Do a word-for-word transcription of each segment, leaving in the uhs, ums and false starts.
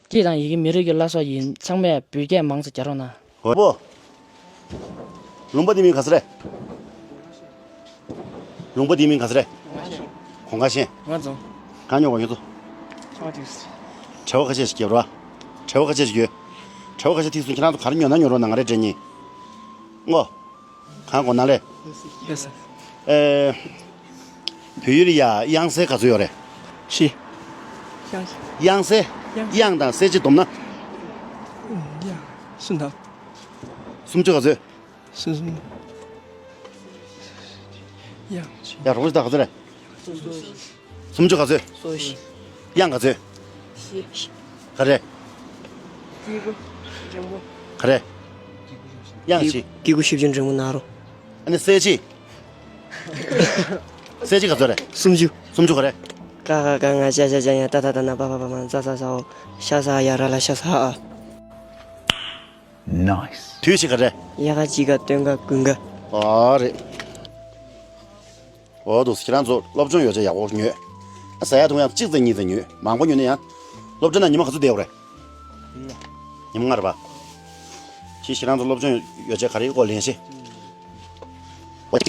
སྐད་དང་ཡི་གེ་མི་རིགས་ཀྱི་བླ་སྲོག་ཡིན། ཚང་མས་བོད་སྐད་མང་ཙམ་རྒྱག་རོགས་གནང་། ཧོ་པོ། ལུང་པ་འདི་མིང་ག་ཚོད་རེད། ལུང་པ་འདི་མིང་ག་ཚོད་རེད། གོང་ཁ་ཤན། ང་ཚོ། གང་ཉོ་གོ་ཡོད་ཚོ། ཨ་ཏིས། བྲེལ་བ་ཁ་ཤས་ཤིག་རྒྱབ་རོགས། བྲེལ་བ་ཁ་ཤས་ཤིག་ཡོད། བྲེལ་བ་ཁ་ཤས་ཐིག་སོང་། ཁྱེད་རང་ཚོ་ག་རེ་ཉོ་ན་ཉོ་རོགས་གནང་། ང་རེ་འདྲ་གཉིས། ངོ་། གང་གོ་ན་ལེ། ཡེ་སི། ཨེ། བོད་ཡིག་ལ་ཡ་དབྱངས་གསལ་ག་ཚོད་ཡོད་རེད། བཞི། དབྱངས་གསལ། དབྱངས་དབྱངས་དང་གསལ་བྱེད་བསྡོམས་ན། དབྱངས་གསུམ་དང་། སུམ་ཅུ་ག་ཚོད། སུམ་གསུམ། དབྱངས་བཞི། ཡ་རོགས་ཞིག་ད་ག་ཚོད་རེད། སུམ་ཅུ་ག་ཚོད། སོ་བཞི། དབྱངས་ག་ཚོད། བཞི། ག་རེ། སྐྱེས་བུ་འབྲིང་པོ། ག་རེ། དབྱངས་བཞི། སྐྱེས་བུ་བཞི་བཅུ་འབྲིང་པོ་ན་རོ། ཨ་ནི་གསལ་བྱེད། གསལ་བྱེད་ག་ཚོད་རེད། སུམ་ཅུ། སུམ་ཅུ་ག་རེ། ཀ་ཁ་ག་ང་ཅ་ཆ་ཇ་ཉ་ཏ་ཐ་ད་ན་པ་ཕ་བ་མ་ཛ་ཟ་ཟ་འོ་ཤ་ས་ཡ་ར་ལ་ཤ་ས་ཨ། Nice། དུས་ཕྱིས་ག་རེ། ཡ་ག་ཅི་ག་སྟོན་ག་ཀུན་ག། ཨོ་རེད། འོ་འདུག་ཁྱེད་རང་ཚོ་སློབ་སྦྱོང་ཡོ་བྱད་ཡག་པོ་ཉོས། ཟ་ཡ་འཐུང་ཡ་གཅིག་ཙམ་གཉིས་ཙམ་ཉོས། མང་པོ་ཉོས་ན་ཡང་། སློབ་གྲྭ་ནང་ཉི་མ་ག་ཚོད་བསྡད་ཡོད་རེད། ཉི་མ་ལྔ་རེད་པ། ཁྱེད་ཁྱེད་རང་ཚོ་སློབ་སྦྱོང་ཡོ་བྱད་ག་རེ་སྐོར་ལེན་ཤེས། བོད་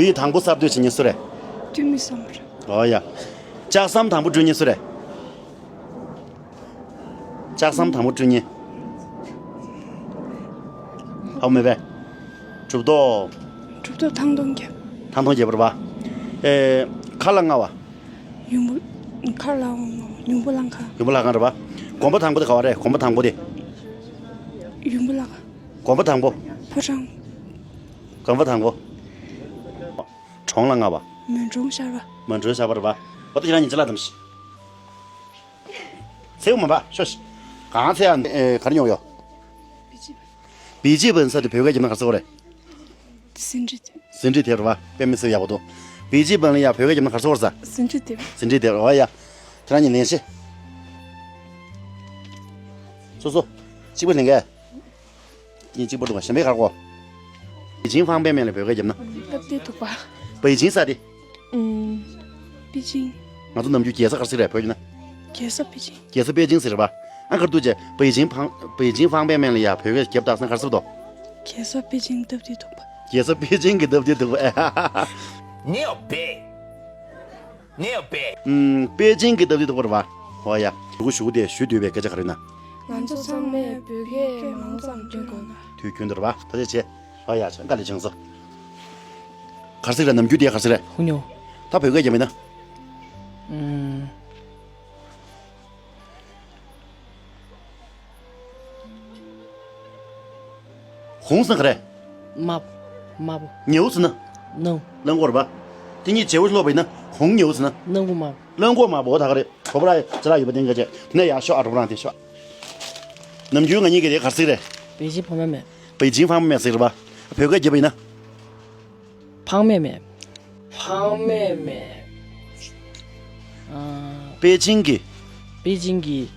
ཡིག་དང་པོ་གསར་གཏོད་བྱེད་མཁན་སུ་རེད། ཐོན་མི་བསམ་པར། ཨོ་ཡ། ལྕགས་ཟམ་དང་པོ་བསྐྲུན་མཁན་སུ་རེད། ལྕགས་ཟམ་དང་པོ་བསྐྲུན་མཁན། ཧ་གོ་མེད་པས། གྲུབ་ཐོབ། གྲུབ་ཐོབ་ཐང་སྟོང་རྒྱབ། ཐང་སྟོང་རྒྱབ་རེད་པ། ཨེ། མཁར་ལ་ལྔ་པ། ཡུམ་བུ། མཁར་ལ་ལྔ་པ། ཡུམ་བུ་ལྷ་ཁང་། ཡུམ་བུ་ལྷ་ཁང་རེད་པ། དགོན་པ་དང་པོ་དེ་ག་པ་རེད། དགོན་པ་དང་པོ་དེ། ཡུམ་བུ་ལྷ་ཁང་། དགོན་པ་དང་པོ། ཕོ་བྲང་། དགོན་པ་དང་པོ། གྲོང་ལ་ལྔ་པ། མོན་གྲོང་ཤར་པ། མོན་གྲོང་ཤར་པ་རེད་པ། འོ་ད་ཁྱེད་རང་གཉིས་ཅི་ལ་དམ་ཤི། ཚེའུ་མ་པ་ཤོ་ཤི། གང་ཚེ་ཨ། ཨེ། ག་རེ་ཉོ་ཡོ། བི་ཇི་པན་ས་དེ་བོད་སྐད་རྒྱབ་ན་ག་རེ་ཟེར་བ་རེད། ཟིན་བྲིས་དེབ། ཟིན་བྲིས་དེབ་རེད་པ། དཔེ་མི་སྲིད་ཡག་པོ་འདུག་བི་ཇི་པན་ལ་ཡ་བོད་སྐད་རྒྱབ་ན་ག་རེ་ཟེར་བ་རེད་ས། ཟིན་བྲིས་དེབ། ཟིན་བྲིས་དེབ། འོ་ཡ། ཁྱེད་རང་གཉིས་ལེན་ཤེས། སོ་སོ། གཅིག་པ་ལེན་གས། གཉིས་གཅིག་པ་འདུག་ག་གཞན་པའི་ག་རེ་གོ། པེ་ཅིང་ཕང་པེ་མེན་ལ་བོད་སྐད་རྒྱབ་ན། སྟབས་བདེ་ཐུག་པ། པེ་ཅིང་ས་དེ། ཨུམ། པེ་ཅིང་། ང་ཚོ་ནམ་རྒྱུན་རྒྱལ་ས་ག་རེ་ཟེར་རེད་བོད་སྐད་ན། རྒྱལ་ས་པེ་ཅིང་། རྒྱལ་ས་པེ་ཅིང་ཟེར་རེད་པ། ཨ་ཁར་ཏུ་ཅེ་པེ་ཅིང་ཕང་པེ་ཅིང་ཕང་པེ་མེན་ལ་ཡ་བོད་སྐད་རྒྱབ་དག་སན་ག་རེ་ཟེར་དོ། རྒྱལ་ས་པེ་ཅིང་སྟབས་བདེ་ཐུག་པ། རྒྱལ་ས་པེ་ཅིང་གི་སྟབས་བདེ་ཐུག་པ། ནེའོ་པེ། ནེའོ་པེ། ཨུམ། པེ་ཅིང་གི་སྟབས་བདེ་ཐུག་པ་རེད་པ། ཧོ་ཡ། ཞུ་གུ་ཞུ་གུ་དེ་ཞུ་འདོད་པའི་སྐད་ཆ་ག་རེ་ན། ང་ཚོ་ཚང་མས་བོད་སྐད་མང་ཙམ་འདོན་དགོས་ན། དུས་རྒྱུན་དུ་རེད་པ། ད་ཆ་ཆེ། ཨ་ཡ་ཆ་དཀའ་ལས་བྱུང་སོ། ག་རེ་ཟེར་རེད། ནམ་རྒྱུན་དེ་ག་རེ་ཟེར་རེད། ཧུ་ཉོ། ད་བོད་སྐད་རྒྱབ་མེད་ན། ཨུམ། ཧུང་ཟེར་ག་རེ། དམར་པོ། དམར་པོ། ཉེའུ་ཟེར་ན། གླང་། གླང་གོག་རེད་པ། དེ་གཉིས་བརྗེ་པོ་ལོག་པ་ཡིན་ན་ཧུང་ཉེའུ་ཟེར་ན། གླང་པོ་དམར་པོ། གླང་གོག་དམར་པོ། ད་ག་རེ། གོ་བ་ར་ཅ་ལག་ཡོད་པ་དེ་འགའ་བྱས། དེ་ནས་ཡར་ཤོག་ཨ་རོ་རང་དེ་ཤོག་ནམ་རྒྱུན་ང་གཉིས་ཀྱི་དེ་ག་རེ་ཟེར་རེད། པེ་ཅིང་ཕང་པེ་མེན། པེ་ཅིང་ཕང་པེ་མེན་ཟེར་རེད་པ། བོད་སྐད་རྒྱབ་པ་ཡིན་ན། ཕང་མེ་མེ། ཕང་མེ་མེ། ཨ། པེ་ཅིང་གི། པེ་ཅིང་གི་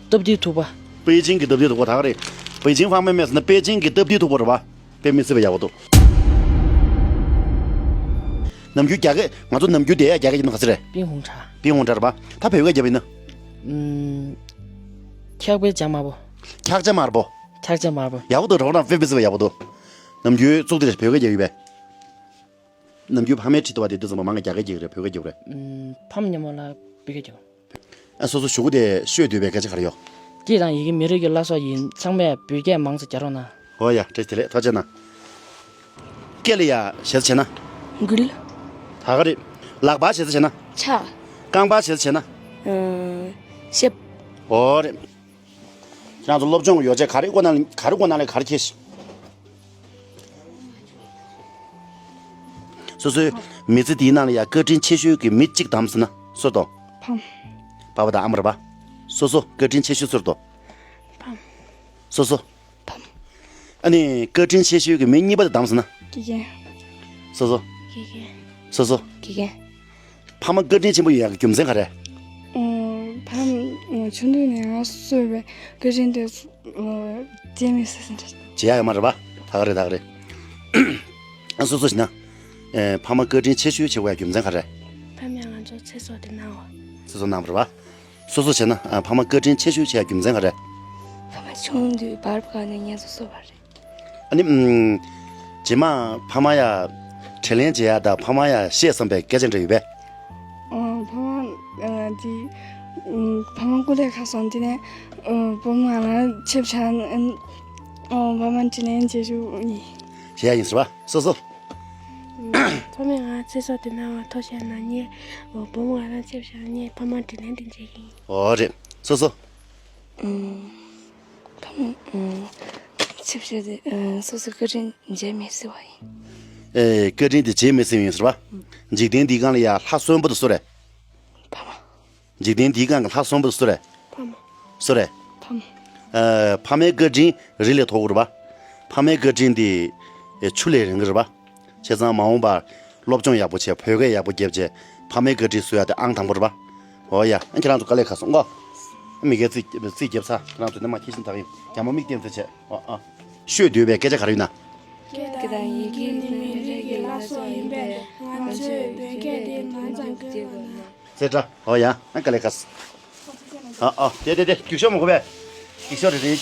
སྟབས་བདེ་ཐུག་པ། པེ་ཅིང་གི་སྟབས་བདེ་ཐུག་པ་ད་ག་རེ། པེ་ཅིང་ཕང་མེ་མེ་ཟེར་ན་པེ་ཅིང་གི་སྟབས་བདེ་ཐུག་པ་རེད་པ། དཔེ་མི་སྲིད་པ་ཡག་པོ་འདུག་ནམ་རྒྱུན་རྒྱ་སྐད། ང་ཚོ་ནམ་རྒྱུན་བསྡད་ཡ་རྒྱ་སྐད་རྒྱབ་ན་ག་ཚོད་རེད། པིན་ཧུང་ཁྲ། པིན་ཧུང་ཁྲ་རེད་པ། ད་བོད་སྐད་རྒྱབ་པ་ཡིན་ན། ཨུམ། འཁྱག་པའི་ཇ་དམར་པོ། འཁྱག་ཇ་དམར་པོ། འཁྱག་ཇ་དམར་པོ། ཡག་པོ་འདུག་རོགས་རམ་དཔེ་མི་སྲིད་པ་ཡག་པོ་འདུག་ནམ་རྒྱུན་གཙུག་དེ་རེད་བོད་སྐད་རྒྱབ་ཡོད་པས། ནམ་རྒྱུན་ཕ་མའི་ཁྲིད་དུ་བ་དེ་དུས་ཙམ་པ་མང་གི་རྒྱ་སྐད་རྒྱག་གི་རེད། བོད་སྐད་རྒྱག་གི་རེད། ཨུམ། ཕ་མ་མཉམ་པོ་ལ་བོད་སྐད་རྒྱག་ཨ། སོ་སོ་ཞུ་གུ་དེ་ཤོད་འདོད་པའི་སྐད་ཆ་ག་རེ་ཡོད། སྐད་དང་ཡི་གེ་མི་རིགས་ཀྱི་བླ་སྲོག་ཡིན། ཚང་མས་བོད་སྐད་མང་ཙམ་རྒྱག་རོགས་གནང་། ཨོ་ཡ། བཀྲ་ཤིས་བདེ་ལེགས། ཐུགས་རྗེ་གནང་། སྐེ་ལ་ཡ་ཞེ་ས་བྱས་ན། མགུལ། ད་ག་རེད། ལག་པ་ཞེ་ས་བྱས་ན། ཕྱག་རྐང་པ་ཞེ་ས་བྱས་ན། ཨ། ཞབས། ཨོ་རེད། ཁྱེད་རང་ཚོ་སློབ་སྦྱོང་ཡོ་བྱད་ག་རེ་བསྐོར་ན་ག་རེ་བསྐོར་ན་ལས་ག་རེ་ཁྱེར་ཤི། སོ་སོའི་མི་ཚེ་འདིའི་ནང་ལ་ཡ་བཀའ་དྲིན་ཆེ་ཤོས་ཀྱི་མི་གཅིག་བདམས་ཟེར་ན་སུ་དང་། ཕམ། པ་ཕ་དང་ཨ་མ་རེད་པ། སོ་སོ་བཀའ་དྲིན་ཆེ་ཤོས་སུ་དང་། ཕམ། སོ་སོ། ཕམ། ཨ་ནི་བཀའ་དྲིན་ཆེ་ཤོས་ཀྱི་མི་གཉིས་པ་དེ་བདམས་ཟེར་ན། དགེ་རྒན། སོ་སོ། དགེ་རྒན། སོ་སོ། དགེ་རྒན། ཕ་མ་བཀའ་དྲིན་ཆེན་པོ་ཡོད་ཡག་གི་རྒྱུ་མཚན་ག་རེ། ཨོ། ཕ་མ་ཆུང་དུས་ནས་ང་གསོས་པའི་བཀའ་དྲིན་དེ་ཚོ་བརྗེད་མི་སྲིད་ཟེར་འདྲ། བརྗེད་ཡག་ཡོད་མ་རེད་པ། ད་ག་རེད། ད་ག་རེད། ཨ་སོ་སོ་བྱས་ན། ཨེ་ཕ་མ་བཀའ་དྲིན་ཆེ་ཤོས་ཆེ་བའི་རྒྱུ་མཚན་ག་རེ། ཕ་མས་ང་ཚོ་ཚེ་སྲོག་དེ་གནང་བ། ཚེ་སྲོག་གནང་བ་རེད་པ། སོ་སོ་བྱས་ན་ཨ་ཕ་མ་བཀའ་དྲིན་ཆེ་ཤོས་ཆེ་བའི་རྒྱུ་མཚན་ག་རེ། ཕ་མ་ཆུང་དུས་བར་བཀག་ནས་ངལ་གསོ་གསོ་བ་རེད། ཨ་ནི་ཨམ། རྗེས་མ་ཕ་མ་ཡ་དྲིན་ལན་འཇལ་ཡ་དང་ཕ་མ་ཡ་བཤད་བསམ་པའི་སྐད་ཆ་འདྲ་ཡོད་པས། ཨོ་ཕ་མ་ཨ་དེ་ཨམ་ཕ་མ་སྐུ་ལས་ཁག་སོང་། དེ་ནས་ཨོ་བུ་མོ་ང་ལ་ཆེབ་ཆ་ཨོ་ཕ་མ་དྲིན་ལན་འཇལ་ཞུ་ཡིན། བྱེད་ཡ་ཡིན་ཟེར་བ་སོ་སོ། ཨམ་ཕ་མས་ང་ཚེ་སྲོག་དེ་གནང་བ་ཐུགས་རྗེ་གནང་། ངས་ཨོ་བུ་མོ་ང་ལ་ཆེབ་ཆ་ངས་ཕ་མ་དྲིན་ལན་དེ་འཇལ་གི་ཡིན། ཨོ་རེད། སོ་སོ། ཨམ། ཕ་མ་ཨམ་ཆེབ་ཆ་དེ་ཨ་སོ་སོ་བཀའ་དྲིན་འཇལ་མི་སྲིད་པ་ཡིན། ཨེ་བཀའ་དྲིན་དེ་འཇལ་མི་སྲིད་པ་ཡིན་ཟེར་བ། འཇིག་རྟེན་འདིའི་སྒང་ལ་ཡ་ལྷག་སོན་པོ་དེ་སུ་རེད། ཕ་མ། འཇིག་རྟེན་འདིའི་སྒང་གི་ལྷག་སོན་པོ་དེ་སུ་རེད། ཕ་མ། སུ་རེད། ཕ་མ། ཨ་ཕ་མའི་བཀའ་དྲིན་རི་ལས་མཐོ་པོ་རེད་པ། ཕ་མའི་བཀའ་དྲིན་དེ་ཨེ་ཆུ་ལས་རིང་གི་རེད་པ། བྱས་ཙང་མ་འོངས་པར་སློབ་སྦྱོང་ཡག་པོ་བྱས། བོད་སྐད་ཡག་པོ་བརྒྱབ་བྱས། ཕ་མའི་བཀའ་དྲིན་གསོ་ཡ་དེ་ཨང་དང་པོ་རེད་པ། འོ་ཡ། ཨ་ཁྱེད་རང་ཚོ་དཀའ་ལས་ཁག་སོང་ངོ་། མི་སྒེར་རྩིས་རྩིས་བརྒྱབ་ཚར། ཁྱེད་རང་ཚོ་ནི་མ་ཁྱི་ཤིན་ཐག་ཡིན། རྒྱ་མོ་མིག་བསྟན་ཚེ་བྱས། ཨ་ཨ། ཤོད་འདོད་པའི་སྐད་ཆ་ག་རེ་ཡོད་ན། སྐད་དང་ཡི་གེ་ནི་མི་རིགས་ཀྱི་བླ་སྲོག་ཡིན་པས། ང་ཚོས་བོད་སྐད་དེ་ང་ཙམ་བཀོལ་བ་ན། ཙེ་ཏྲ། འོ་ཡ། ཨ་དཀའ་ལས་ཁག་སོང་། ཨ་ཨ། དེ་དེ་དེ་རྒྱུག་ཤོག་མ་དགོས་པས། རྒྱུག་ཤོག་རེ་རེ།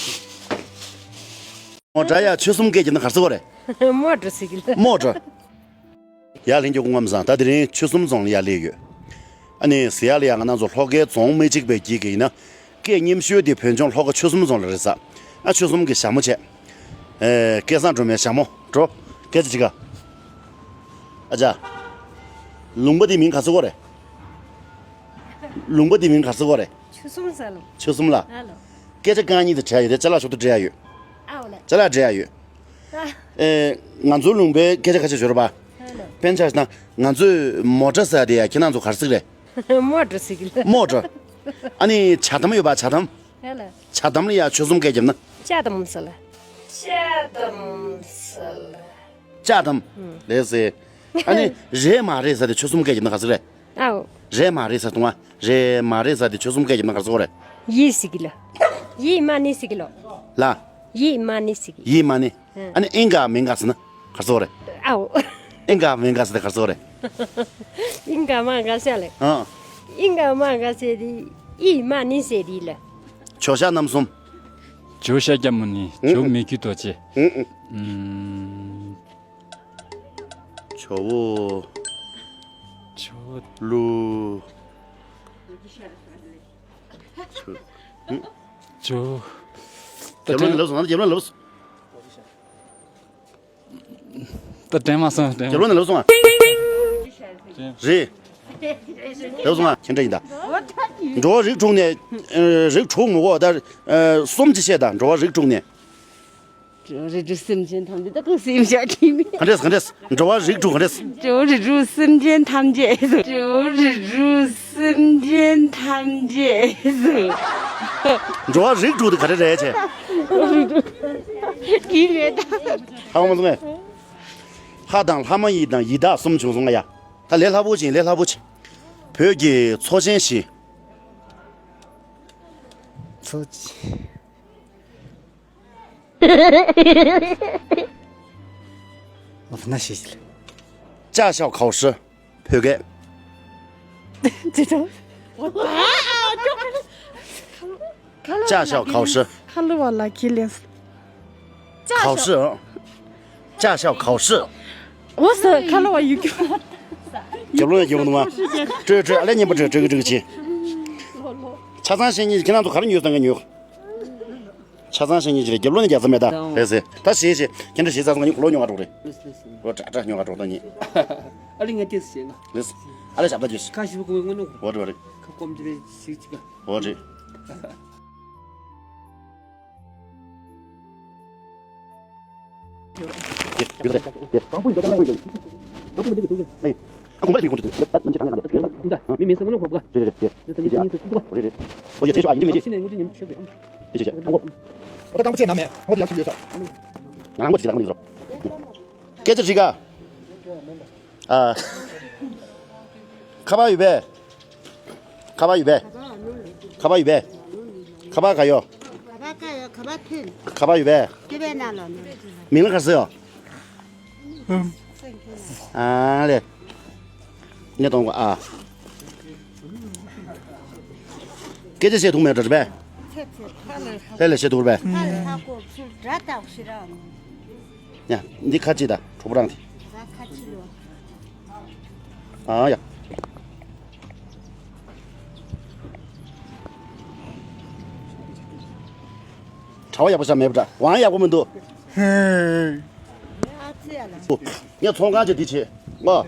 མོ་ཊ་ཡ་ཆོལ་གསུམ་སྐད་རྒྱབ་ན་ག་རེ་ཟེར་གོ་རེད། མོ་ཊ་ཟེར་གི་ལ། མོ་ཊ། ཡར་ལེན་རྒྱུ་སྐུ་ངམ་བཟང་། ད་དེ་རིང་ཆོལ་གསུམ་རྫོང་ལ་ཡར་སླེབས་ཡོད། ཨ་ནི་ཟེར་ཡག་ལ་ཡ་ང་རང་ཚོ་ལྷོ་ཁའི་རྫོང་མི་གཅིག་པའི་དཀྱིལ་གྱི་ཡིན་ན། སྐད་སྙན་ཤོས་དེ་བོད་ལྗོངས་ལྷོ་ཁ་ཆོལ་གསུམ་རྫོང་ལ་རེད་ས། ཨ་ཆོལ་གསུམ་གྱི་ཞྭ་མོ་བྱས། ཨེ་སྐལ་བཟང་སྒྲོལ་མའི་ཞྭ་མོ། འགྲོ། སྐད་ཆ་དྲིས་ག་ཨ་ཅག་ལུང་པ་དེ་མིང་ག་ཟེར་གོ་རེད། ལུང་པ་དེ་མིང་ག་ཟེར་གོ་རེད། ཆོལ་གསུམ་ཟེར་ལ། ཆོལ་གསུམ་ལ། ཨ་ལོ། སྐད་ཆ་རྐང་གཉིས་དེ་འདྲ་ཡོད་རེད། ཅ་ལག་ཞོར་དུ་འབྲི་ཡ་ཡོད། ཨ་འོ་ལ། ཅ་ལག་འབྲི་ཡ་ཡོད། ཨ། ཨེ་ང་ཚོའི་ལུང་པའི་སྐད་ཆ་ཁ་ཤས་ཡོད་རེད་པ། ཨ་ལོ། དཔེར་ན་ཆ་བཞག་ན་ང་ཚོས་མོ་ཊ་ཟེར་དེ་ཡ་ཁྱེད་རང་ཚོ་ག་རེ་ཟེར་གི་རེད། མོ་ཊ་ཟེར་གི་ལ། མོ་ཊ། ཨ་ནི་ཇ་དམ་ཡོད་པ། ཇ་དམ། ཨ་ལ། ཇ་དམ་ལ་ཡ་ཆོལ་གསུམ་སྐད་རྒྱབ་ན། ཅ་དམ་ཟེར་ལ། ཅ་དམ་ཟེར་ལ། ཅ་དམ། ལགས་སེ། ཨ་ནི་རེད་མ་རེད་ཟེར་དེ་ཆོལ་གསུམ་སྐད་རྒྱབ་ན་ག་རེ་ཟེར་གི་རེད། ཨའོ། རེད་མ་རེད་ཟེར་དུང་བ། རེད་མ་རེད་ཟེར་དེ་ཆོལ་གསུམ་སྐད་རྒྱབ་ན་ག་རེ་ཟེར་གོ་རེད། ཡེད་ཟེར་གི་ལ། ཡེད་མ་ཎི་ཟེར་གི་ལོ། ལ། ཡེད་མ་ཎི་ཟེར་གི། ཡེད་མ་ཎི། ཨ་ནི་ཨིན་ག་མིན་ག་ཟེར་ན་ག་རེ་ཟེར་གོ་རེད། ཨའོ། ཨིན་ག་མིན་ག་ཟེར་དེ་ག་རེ་ཟེར་གོ་རེད། ཨིན་ག་མ་ག་ཟེར་ལེ། ཨ། ཨིན་ག་མ་ག་ཟེར་དེ་ཡེད་མ་ཎི་ཟེར་དེ་ལ། ཇོ་ཤཱཀ་རྣམ་གསུམ། ཇོ་ཤཱཀྱ་མུ་ནི། ཇོ་མི་བསྐྱོད་རྡོ་རྗེ། ཨུམ། ཇོ་བོ། ཇོ་བོ། ཀླུ། ཇོ། ཇོ། རྒྱབ་ལོག་ནས་ལབ་སོང་། ང་ཚོ་རྒྱབ་ལོག་ནས་ལབ་སོང་། ད་དྲན་མ་སོང་། དྲན་རྒྱབ་ལོག་ནས་ལབ་སོང་ང་། རེད། ལབ་སོང་ང་། ཁྱེད་འདྲ་ཡིན་ད། འགྲོ་བ་རིགས་དྲུག་ནས། ཨ་རིགས་དྲུག་མི་གོ་ད། ཨ་གསུམ་ཅིག་བཤད་ད། འགྲོ་བ་རིགས་དྲུག་ནས། འགྲོ་བ་རིགས་དྲུག་སེམས་ཅན་ཐམས་ཅད་ད་ཀུན་སེམས་ཤ་ཁྲིམས། ག་འདྲས་ག་འདྲས། འགྲོ་བ་རིགས་དྲུག་ག་འདྲས། འགྲོ་བ་རིགས་དྲུག་སེམས་ཅན་ཐམས་ཅད་སུ། འགྲོ་བ་རིགས་དྲུག་སེམས་ཅན་ཐམས་ཅད་སུ། འགྲོ་བ་རིགས་དྲུག་དེ་ག་རེ་རེད་ཅེ། གི་མེད་ད། ཧ་གོ་མ་སོང་ངས། ལྷ་དང་ལྷ་མ་ཡིན་དང་ཡི་དྭགས་གསུམ་བྱུང་སོང་ང་ཡ། ད་ལས་སླ་པོ་ཅིག་ལས་སླ་པོ་ཅིག་བོད་ཀྱི་མཚོ་ཆེན་བཞི། མཚོ་ཆེན། ལབ་ན་ཤེས་ཤིག་ལ། ཅ་ཤའོ་ཁའོ་ཧྲི། བོད་སྐད། ཅི་ཐོག་ཅ་ཤའོ་ཁའོ་ཧྲི། ཁ་ལོ་བ་ལ་ཁི་ལེན། ཁའོ་ཧྲི། ཅ་ཤའོ་ཁའོ་ཧྲི། འོ་ས་ཁ་ལོ་བ་ཡུ་ཀྱོ། རྒྱབ་ལོགས་ཡ་རྒྱབ་ལོགས་མ། སྤྲོད་སྤྲོད། ཨ་ལས་ཉན་པ་སྤྲོད་སྤྲོད་ཀྱི་སྤྲོད་ཀྱི་ཆེ། ཆ་ཚང་བཤད་ཉེས་ཁྱེད་རང་ཚོ་ག་རེ་ཉོས་བསམ་ག་ཉོས། ཆ་ཚང་བཤད་ཉེས་ཀྱི་རེད། རྒྱབ་ལོགས་ནས་རྒྱག་ས་མེད་ད། རེད་ཟེར། ད་བྱེད་བྱེད། ཁྱེད་འདྲ་བྱེད་ཚར་སོང་། ང་གཉིས་གོ་ལོག་ཉོ་ག་འགྲོ་རེད། ལོ་ཏྲ་ཏྲ་ཉོ་ག་འགྲོ་ད་ཉིད། ཨ་ལི་ང་ཏེས་བྱེད་ན། ལེས། ཨ་ལས་ཞབས་ད་ཅོས། ཁ་ཞིབ་གོ་དངོས་གནས། འོ་རེད་འོ་རེད། ཁ་སྐོམ་ཅི་རེད་ཞིག་ཅིག་ག་འོ་རེད། སྐད་ཆ་དྲིས་ག་ཨ། ཁ་པར་ཡོད་པས། ཁ་པར་ཡོད་པས། ཁ་པར་ཡོད་པས། ཁ་པར་ག་ཡོད། ཁ་པར་ག་ཡོད། ཁ་པར་ ཁ་པར་ཡོད་པས། མིང་ལ་ག་རེ་ཟེར་ཡོད། ཨ་ལེ། ངས་གཏོང་གོ་ཨ། སྐད་ཆ་བཤད་ཐུབ་མེད་འགྲོ་རེད་པས། ལྷས་ལས་བཤད་ཐུབ་རེད་པས། ཡ། འདི་ཁ་ཅིག་ད་གྲོགས་པོ་རང་དེ། ཨ་ཡ། གྲྭ་པ་ཡག་པོ་ཞིག་མེད་པ་འདྲ། དབང་ཡག་པོ་མི་འདུག་ངས་ཚོང་ཁང་ཅིག་འདི་བྱེད། ཨོ།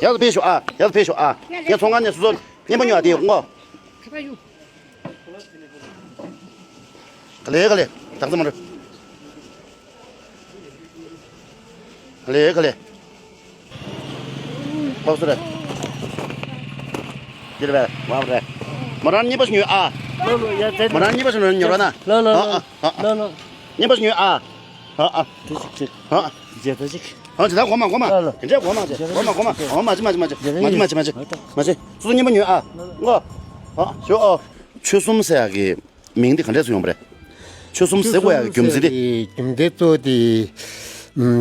ཡག་ཏུ་ཕེབས་ཤོག་ཨ། ཡག་ཏུ་ཕེབས་ཤོག་ཨ། ངས་ཚོང་ཁང་ནས་སོ་སོ་རྔན་པ་ཉོ་ཡ་དེ་ཡོང་ངོ་། ག་ལེ་ག་ལེ། དག་ས་མ་རེད། ག་ལེ་ག་ལེ། ལོགས་སུ་རེད། འདིར་བས་མ་རེད། མོ་རང་རྔན་པ་ཞིག་ཉོས་ཨ། མོ་རང་རྔན་པ་ཞིག་ཉོས་རོགས་ན། ལོ་ལོ་ཨ་ཨ་ཨ། ལོ་ལོ། རྔན་པ་ཞིག་ཉོས་ཨ། ཨ་ཨ། དེ་ཅིག་ཅིག་ཨ་ཨ། རྗེ་ད་ཅིག་ཨ་ཅི་ད་གོ་མ་གོ་མ། ལོ་ལོ། དེ་འདྲས་གོ་མ་ཅེ་གོ་མ་གོ་མ། ཨོ་མ་ཅི་མ་ཅི་མ་ཅི་མ་ཅི་མ་ཅི་མ་ཅི་མ་ཅི། སོ་སོ་རྔན་པ་ཉོས་ཨ། ངོ་། ཨ་ཞོ་ཨོ། ཆོལ་གསུམ་ཟེར་ཡག་གི་མིང་འདི་ག་འདྲས་སུ་ཡོང་བ་རེད། ཆོལ་གསུམ་ཟེར་དགོས་ཡག་གི་རྒྱུ་མཚན་དེ། རྒྱུ་མཚན་གཙོ་བོ་དེ།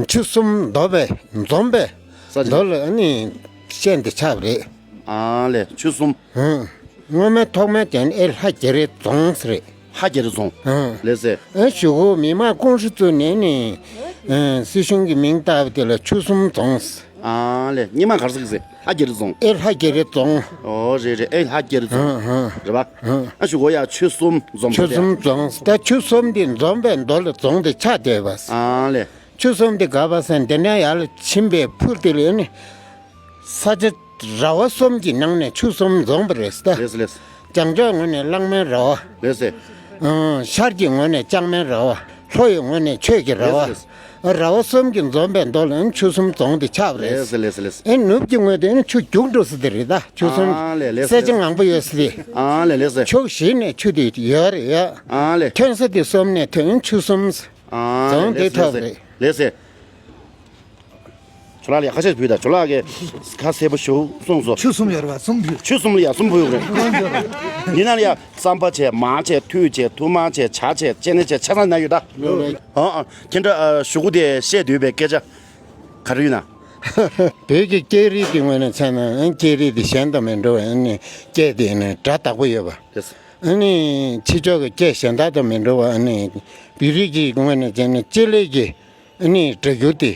ཆོལ་གསུམ་འདོ་བའི་འཛོམས་པའི་ས་ཆ་འདོ་ལ་ཨ་ནི་ཤན་དེ་ཆགས་པ་རེད། ཨ་ལས་ཆོལ་གསུམ། ཧུམ། སྔོན་མའི་ཐོག་མའི་དོན་ཨེ་ལྷ་རྒྱ་རི་རྫོང་ཟེར་རེད། ལྷ་རྒྱ་རི་རྫོང་། ཧུམ། ལས་ཟེར། ཨ་གཞུག་གུ་མི་མང་ཀུང་ཧྲེ་བཙུགས་ནས་ནི། ཨ་སྲིད་གཞུང་གི་མིང་བཏགས་པ་དེ་ལ་ཆོལ་གསུམ་རྫོང་ཟེར། ཨ་ལས་སྔོན་མ་ག་རེ་ཟེར་གི་ཟེར། ལྷ་རྒྱ་རི་རྫོང་། ཨེ་ལྷ་རྒྱ་རི་རྫོང་། ཨོ་རེད་རེད། ཨེ་ལྷ་རྒྱ་རི་རྫོང་། ཧུམ་ཧུམ། རེད་པ། ཧུམ། ཨ་གཞུག་གུ་ཡ་ཆོལ་གསུམ་འཛོམས་ཆོལ་གསུམ་རྫོང་། ད་ཆོལ་གསུམ་དེ་འཛོམས་པའི་མདོ་ལ་རྫོང་དེ་ཆགས་བསྡད་པ། ཨ་ལས། ཆོལ་གསུམ་དེ་ག་པ་ཟེར་འདི་ནས་ཡར་ལ་ཕྱིན་པའི་ཕུར་དེ་ལས་ནི། ས་ཆ་ར་བ་གསུམ་གྱི་ནང་ནས་ཆོལ་གསུམ་འཛོམས་པ་རེད་ད། ལས་སོ་ལས་སོ། བྱང་ཕྱོགས་ངོས་ནས་གླང་མའི་ར་བ། ལས་སོ། ཨང་། ཤར་གྱི་ངོས་ནས་ལྕང་མའི་ར་བ། ལྷོ་ཡི་ངོས་ནས་ཆོས་ཀྱི་ར་བ། ལས་སོ་ལས་སོ། ར་བ་གསུམ་གྱི་འཛོམས་པའི་མདོ་ལ་ཆོལ་གསུམ་རྫོང་དེ་ཆགས་པ་རེད། ལས་སོ་ལས་སོ་ལས་སོ། ཨེ་ནུབ་ཀྱི་ངོས་དེ་ནི་ཆུ་རྒྱུག་འགྲོ་ས་དེ་རེད་ད། ཆོལ་གསུམ། ཨ་ལས་ལས་སོ། ས་ཆ་ངང་པོ་ཡོད་ས་དེ། ཨ་ལས་ལས་སོ། ཕྱོགས་བཞི་ནས་ཆུ་དེ་ཡོད་རེད་ཡ། ཨ་ལས། ཐོན་ས་དེ་གསུམ་ནས་ཐོན་ཆོལ་གསུམ། ཨ་རྫོང་དེ་ལས་ཐོབ་རེད། ལས་ཟེར། ཇོ་ལགས་ལ་ཡ་ཁ་ཤས་ཕུལ་དང་། ཇོ་ལགས་ཀྱིས་ཁ་གསལ་པོ་ཞུ་གསུངས་སོ། ཆོལ་གསུམ་ཡོད་རེད་པ། གསུམ་ཕུལ། ཆོལ་གསུམ་ལ་ཡ་གསུམ་ཕུལ་རེད། འདི་ན་ལ་ཡ་རྩམ་པ་བྱས། མར་བྱས། ཐུད་བྱས། ཐུར་མ་བྱས། ཇ་བྱས། ཅེ་ནེ་བྱས། ཆ་ཚང་ན་ཡོད་ད། ཨ་ཨ། ཁྱེད་འདྲ་ཨ་གཞུག་གུ་དེ་བཤད་འདོད་པའི་སྐད་ཆ་ག་རེ་ཡོད་ན། བོད་ཀྱི་སྐད་རིགས་དེ་ངོས་ནས་བྱས་ན་ཨ་སྐད་རིགས་དེ་གཞན་དང་མི་འདྲ་བ། ཨ་ནི་སྐད་དེ་ནི་སྒྲ་དག་པོ་ཡོད་པ། ཨ་ནི་ཕྱི་ཕྱོགས་ཀྱི་སྐད་གཞན་དག་དང་མི་འདྲ་བ། ཨ་ནི་བོད་རིགས་ཀྱི་ངོས་ནས་བྱས་ན་སྤྱི་ལེ་གི་ཨ་ནི་སྒྲ་སྒྱུར་དེ་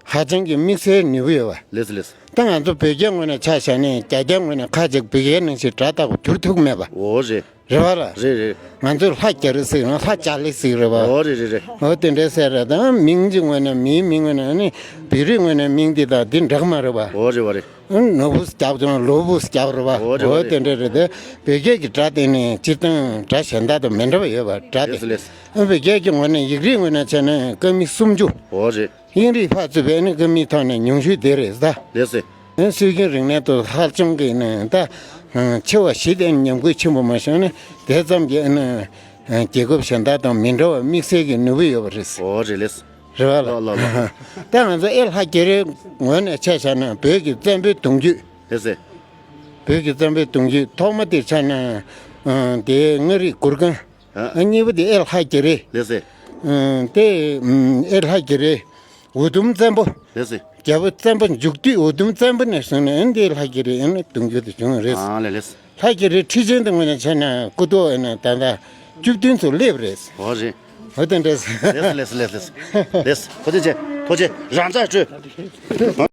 ཧ་ཅང་གི་དམིགས་བསལ་ནུས་པ་ཡོད་པ། ལས་སོ་ལས་སོ། ད་ང་ཚོ་བོད་སྐད་ངོས་ནས་ཆ་བཞག་ནས་རྒྱ་སྐད་ངོས་ནས་ཁ་ཅིག་བོད་སྐད་ནང་བཞིན་སྒྲ་དག་པོ་སྒྱུར་ཐུབ་མེད་པ། འོ་རེད། རེད་པ་ལ། རེད་རེད། ང་ཚོས་ལྷ་རྒྱ་རི་ཟེར་ན་ལྷ་ལྕགས་རི་ཟེར་རེད་པ། འོ་རེད་རེད་རེད། འོ་དེ་འདྲ་ཟེར་རེད། ད་མིང་གཅིག་ངོས་ནས་མིའི་མིང་ངོས་ནས་ཨ་ནི་བོད་རིགས་ངོས་ནས་མིང་འདི་དང་འདི་འདྲ་གི་མ་རེད་པ། འོ་རེད་པ་རེད། ཨ་ནོར་བུ་རྒྱབ་བྱུང་ལོ་བུ་རྒྱབ་རེད་པ། འོ་རེད་པ་འོ་རེད། དེ་འདྲ་རེད་དེ། བོད་སྐད་ཀྱི་སྒྲ་དེ་ནི་སྤྱིར་བཏང་སྒྲ་གཞན་དག་དང་མི་འདྲ་བ་ཡོད་པ། སྒྲ་དེ། ལས་སོ་ལས་སོ། ཨ་བོད་སྐད་ཀྱི་ངོས་ནས་ཡིག་རིགས་ངོས་ནས་བྱས་ན་ཀ་མད་སུམ་ཅུ། འོ་རེད། དབྱིངས་རིག་ཕར་ཚུད་པའི་ནི་ཀ་མད་ཐོག་ནས་ཉུང་ཤོས་དེ་རེད་ད། ལས་སོ། སྲོལ་རྒྱུན་རིག་གནས་དེ་ཧ་ཅང་གི་ནི་ད་ཆེ་བ་ཞིག་དེ་ཉམས་རྒུད་ཆེན་པོ་མ་བྱུང་ན་དེ་ཙམ་གྱི་ནི་རྒྱལ་ཁབ་གཞན་དག་དང་མི་འདྲ་བ་དམིགས་བསལ་གྱི་ནུས་པ་ཡོད་པ་རེད། འོ་རེད་ལས། རེད་པ་ལ། ལོ་ལོ་ལོ། ད་ང་ཚོ་ཨེ་ལྷ་རྒྱ་རིའི་ངོས་ནས་ཆ་བཞག་ན་བོད་ཀྱི་བཙན་པོའི་གདུང་རྒྱུད། ལས་སོ། བོད་ཀྱི་བཙན་པོའི་གདུང་རྒྱུད་ཐོག་མ་དེ་ཆ་ན་དེ་མངའ་རིས་གུར་དཀར། ཨ། ཨ་གཉིས་པ་དེ་ཨེ་ལྷ་རྒྱ་རི། ལགས་སེ། ཨ་དེ་ཨ་ཨེ་ལྷ་རྒྱ་རི། འུ་དུམ་བཙན་པོ། ལགས་སེ། རྒྱལ་པོ་བཙན་པོ་མཇུག་སྡུད་འུ་དུམ་བཙན་པོ་ནས་བཟུང་ནས་ཨ་ནི་དེ་ལྷ་རྒྱ་རི་ཨ་ནི་གདུང་རྒྱུད་དུ་བྱུང་བ་རེད། ཨ་ལེ་ལེ། ལྷ་རྒྱ་རི་ཁྲི་ཆེན་དུ་ངོས་ནས་བྱས་ན་སྐུ་ཐོག་ཨ་ནི་ད་ལྟ་བཅུ་བདུན་ཙམ་སླེབས་རེད། འོ་རེད། འོ་དེ་འདྲ་རེད། ལགས་སེ་ལགས་སེ་ལགས་སེ་ལགས་སེ། ལགས་སེ། ཐུགས་རྗེ་ཆེ། ཐུགས་རྗེ་ཆེ། རང་ཅག་སྤྲོད།